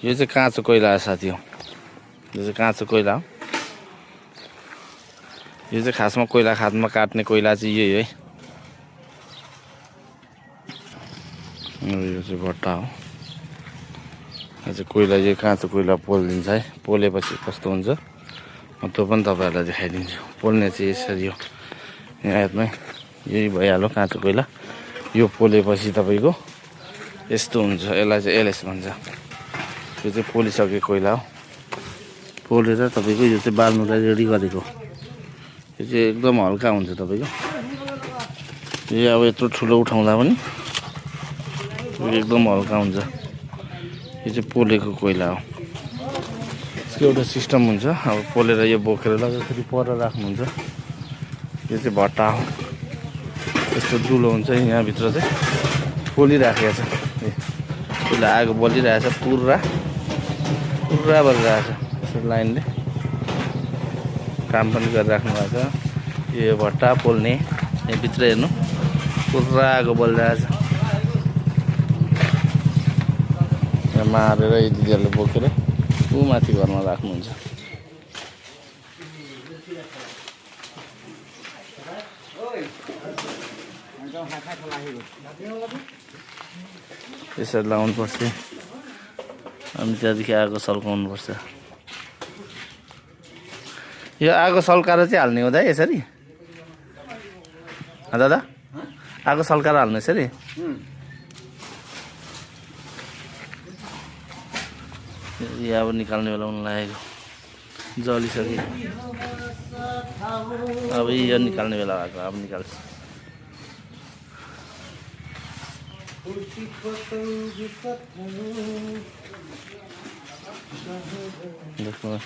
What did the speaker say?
यो चाहिँ काँचो कोइला हो साथी हो। यो चाहिँ काँचो कोइला हो। यो चाहिँ खासमा कोइला खादमा काट्ने कोइला चाहिँ यही है। यो चाहिँ भट्टा हो। यो चाहिँ कोइला, यो काँचो कोइला पोलिदिन्छ है। पोलेपछि कस्तो हुन्छ त्यो पनि तपाईँहरूलाई देखाइदिन्छु। पोल्ने चाहिँ यसरी हो। यहाँ हेर्मै यही भइहाल्यो काँचो कोइला। यो पोलेपछि तपाईँको यस्तो हुन्छ। यसलाई चाहिँ एलएस भन्छ। यो चाहिँ पोलिसकेको कोइला हो। पोलेर तपाईँको यो चाहिँ बाल्नुलाई रेडी गरेको। यो चाहिँ एकदम हल्का हुन्छ तपाईँको। यो अब यत्रो ठुलो उठाउँदा पनि एकदम हल्का हुन्छ। यो चाहिँ पोलेको कोइला हो। यसको एउटा सिस्टम हुन्छ। अब पोलेर यो बोकेर लगेर पर राख्नुहुन्छ। यो चाहिँ भट्टा हो। यस्तो दुलो हुन्छ। यहाँभित्र चाहिँ पोलिराखेको छ। यसले आगो बलिरहेछ। पुरा बलिरहेछ। यसरी लाइनले काम पनि गरिराख्नु भएको छ। यो भट्टा पोल्ने यहाँभित्र हेर्नु पुरा आगो बलिरहेछ। यहाँ मारेर यो दिदीहरूले बोकेर ऊ माथि घरमा राख्नुहुन्छ। यसरी लाउनुपर्छ अनि त्यहाँदेखि आगो सल्काउनुपर्छ। यो आगो सल्काएर चाहिँ हाल्ने हो दाइ यसरी? दादा आगो सल्काएर हाल्नु यसरी? यो अब निकाल्ने बेला हुन लागेको जलिसक्यो। अब यो निकाल्ने बेला भएको। अब निकाल्छ। देख्नु